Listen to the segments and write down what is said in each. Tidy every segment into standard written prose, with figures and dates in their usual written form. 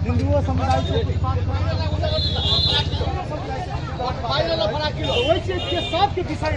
हिंदुओं समुदाय से सबके विषय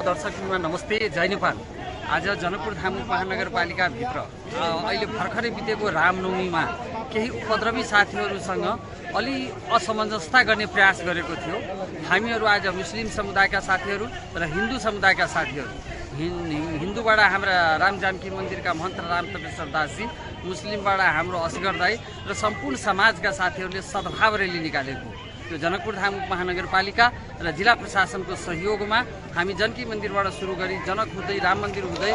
दर्शक नमस्ते, जय नेपाल। आज जनकपुर धाम उपमहानगरपालिकाभित्र अहिले भर्खरै बितेको रामनवमीमा केही उपद्रवी साथीहरूसँग अलि असमञ्जसता गर्ने प्रयास गरेको थियो। हामीहरू आज मुस्लिम समुदायका साथीहरू र हिन्दू समुदायका साथीहरू, हिन्दूबाट हाम्रा राम जानकी मन्दिरका महन्त राम तपेश्वर दासजी, मुस्लिमबाट हाम्रो असगर दाई र सम्पूर्ण समाजका साथीहरूले सद्भाव रेली निकालेको। यो जनकपुर धाम उपमहानगरपालिका र जिल्ला प्रशासनको सहयोगमा हामी जानकी मन्दिरबाट सुरु गरी जनक हुँदै राम मन्दिर हुँदै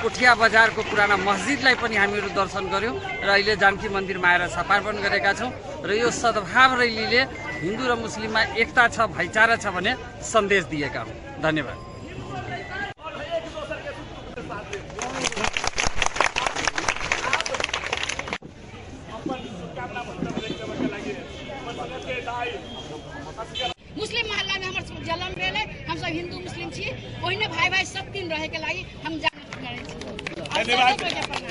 कोठिया बजारको पुराना मस्जिदलाई पनि हामीहरू दर्शन गऱ्यौँ र अहिले जानकी मन्दिरमा आएर सपार्पण गरेका छौँ। र यो सद्भाव रैलीले हिन्दू र मुस्लिममा एकता छ, भाइचारा छ भन्ने सन्देश दिएका हौँ। धन्यवाद। मुस्लिम मोहल्ला में हमर जन्म भेल, हम सब हिंदू मुस्लिम छी, ओहिने भाई भाई सब दिन रहे के लागि हम जान। धन्यवाद,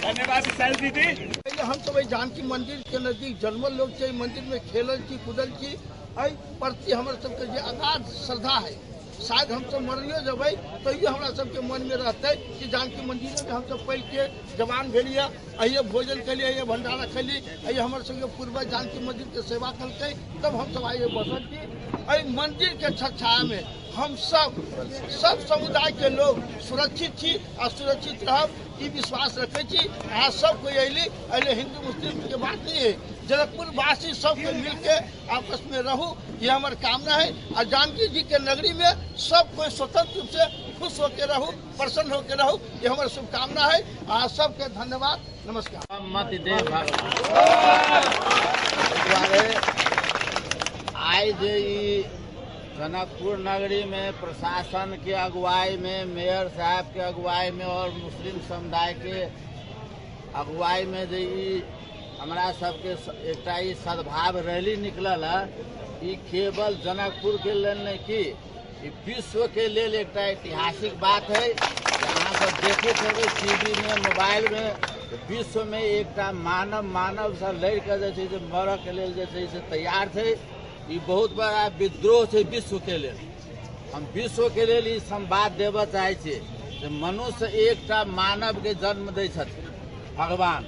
धन्यवाद विशाल दीदी। पहिले हम सब जानकी मंदिर के नजदीक जन्मल लोग छी, मंदिर में खेलल छी, कूदल छी। एहि प्रति हमर सबके जे अगाध श्रद्धा है, शायद हम सब मरियो जबै तैयो हमरा सबके मन में रहते कि जानकी मंदिर में हम सब पढ़ के जवान भेलिए, अहिए भोजन कैलिए, अहिए भंडारा खैली, अहिए हमर सबके पूर्वज जानकी मंदिर के सेवा कलकै, तब हम सब आइए बसल छी। एहि मंदिर के छछाया में हम सब सब समुदाय के लोग सुरक्षित छी आ सुरक्षित रहब, ई विश्वास रखे छी। अहाँ सब कोई अयली, अले हिंदू मुस्लिम के बात नहीं है, जनकपुर वासी सबके मिल के आपस में रहू, ये हमार कामना है। और जानकी जी के नगरी में सब कोई स्वतंत्र रूप से खुश होके रहू, प्रसन्न होके रहू, ये हमार शुभकामना है। आ सबके धन्यवाद, नमस्कार। मत दे आइ जे ई जनकपुर नगरी में प्रशासन के अगुवाई में, मेयर साहब के अगुवाई में और मुस्लिम समुदाय के अगुवाई में जे ई हमरा सबके एकटा ई सद्भाव रैली निकलल है, ई केवल जनकपुर के लेल नहीं कि विश्व के लेल एकटा ऐतिहासिक बात है। अहाँ सब देखैत हेबै टीवी में, मोबाइल में, विश्व में एकटा मानव मानव से लड़ि के जे छै से मरऽ के लेल जे छै से तैयार छै। ई बहुत बड़ा विद्रोह छै विश्व के लेल। हम विश्व के लेल ई संवाद देबऽ चाहै छियै जे मनुष्य एकटा मानव के जन्म दै छथिन भगवान,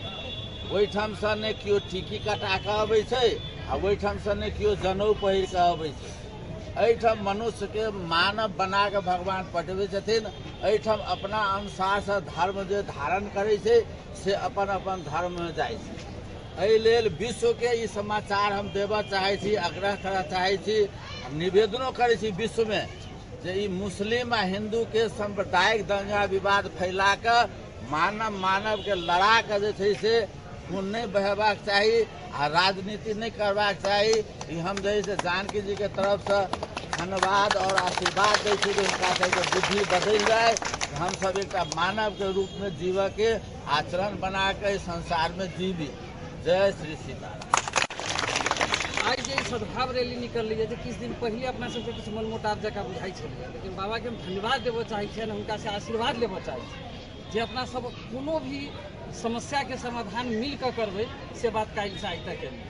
ओहिठामसँ ने केओ टिकी कटा कऽ अबै छै आ ओहिठामसँ ने केओ जनउ पहिर कऽ अबै छै। एहिठाम मनुष्यके मानव बना कऽ भगवान पठबै छथिन। एहिठाम अपना अनुसारसँ धर्म जे धारण करै छै से अपन अपन धर्ममे जाइ छै। एहि लेल विश्वके ई समाचार हम देबऽ चाहै छी, आग्रह करऽ चाहै छी, निवेदनो करै छी विश्वमे जे ई मुस्लिम आ हिन्दूके सांप्रदायिक दंगा विवाद फैला कऽ मानव मानवके लड़ा कऽ जे छै से खून नहि बहेबाक चाही आ राजनीति नहि करबाक चाही। ई हम जे है से जानकी जी के तरफसँ धन्यवाद और आशीर्वाद दै छी जे हुनका सबके बुद्धि बदलि जाय, हमसब एकटा मानवके रूपमे जीवऽके आचरण बना कऽ संसारमे जीवी। जय श्री सीताराम। आइ जे सद्भाव रैली निकललै जे किछु दिन पहिले अपना सबके किछु मनमुटाव जकाँ बुझाइ छलै, लेकिन बाबाके हम धन्यवाद देबऽ चाहै छियनि, हुनकासँ आशीर्वाद लेबऽ चाहै छी जे अपना सब कोनो भी समस्याके समाधान मिल कऽ करबै, से बात काल्हिसँ आइ तक एलै।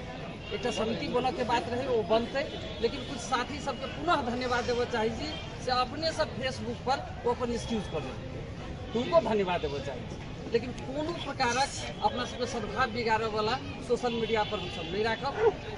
एकटा समिति बनऽके बात रहै, ओ बनतै, लेकिन कुछ साथी सबके पुनः धन्यवाद देबऽ चाहै छी से अपने सब फेसबुक पर ओ अपन एक्सक्यूज कऽ लेलकै, हुनको धन्यवाद देबऽ चाहै छी। लेकिन कोनो प्रकारक अपना सबके सद्भाव बिगाड़यवला सोशल मीडिया पर हमसब नहि राखब।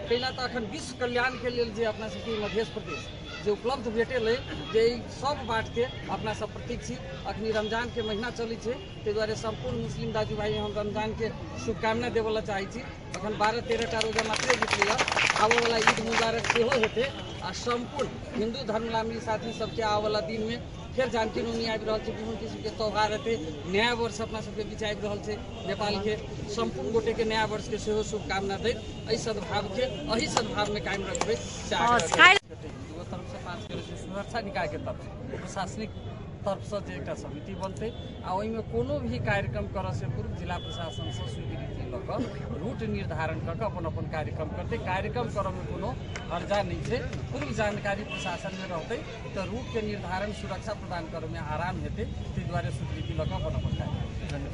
पहिला तऽ अखन विश्व कल्याणके लेल जे अपना सबके मध्य प्रदेश जे उपलब्ध भेटल अइ, जे ई सब बातके अपना सब प्रतीक छी। अखनी रमजानके महीना चलै छै, ताहि दुआरे सम्पूर्ण मुस्लिम दाजू भाई हम रमजानके शुभकामना देबऽ लए चाहै छी। अखन 12-13 टा रोजा मात्रे बितलैए, आबऽवला ईद मुबारक सेहो हेतै आ सम्पूर्ण हिन्दू धर्मावलम्बी साथी सबके आबऽवला दिनमे फेर जानकी नवमी आबि रहल छै, विभिन्न किसिमके त्यौहार हेतै, नया वर्ष अपना सबके बीच आबि रहल छै। नेपालके सम्पूर्ण गोटेके नया वर्षके सेहो शुभकामना दैत एहि सद्भावके एहि सद्भावमे कायम रखबै से आग्रह। हिन्दुओ तरफसँ 5 करै छै, सुरक्षा निकायके तरफसँ, प्रशासनिक तरफसँ जे एकटा समिति बनतै आ ओहिमे कोनो भी कार्यक्रम करऽसँ पूर्व जिला प्रशासनसँ स्वीकृति लऽ कऽ रूट निर्धारण कऽ कऽ अपन अपन कार्यक्रम करतै। कार्यक्रम करऽमे कोनो हर्जा नहि छै, पूर्व जानकारी प्रशासनमे रहतै तऽ रूटके निर्धारण सुरक्षा प्रदान करऽमे आराम हेतै, ताहि दुआरे स्वीकृति लऽ कऽ अपन अपन कार्यक्रम। धन्यवाद।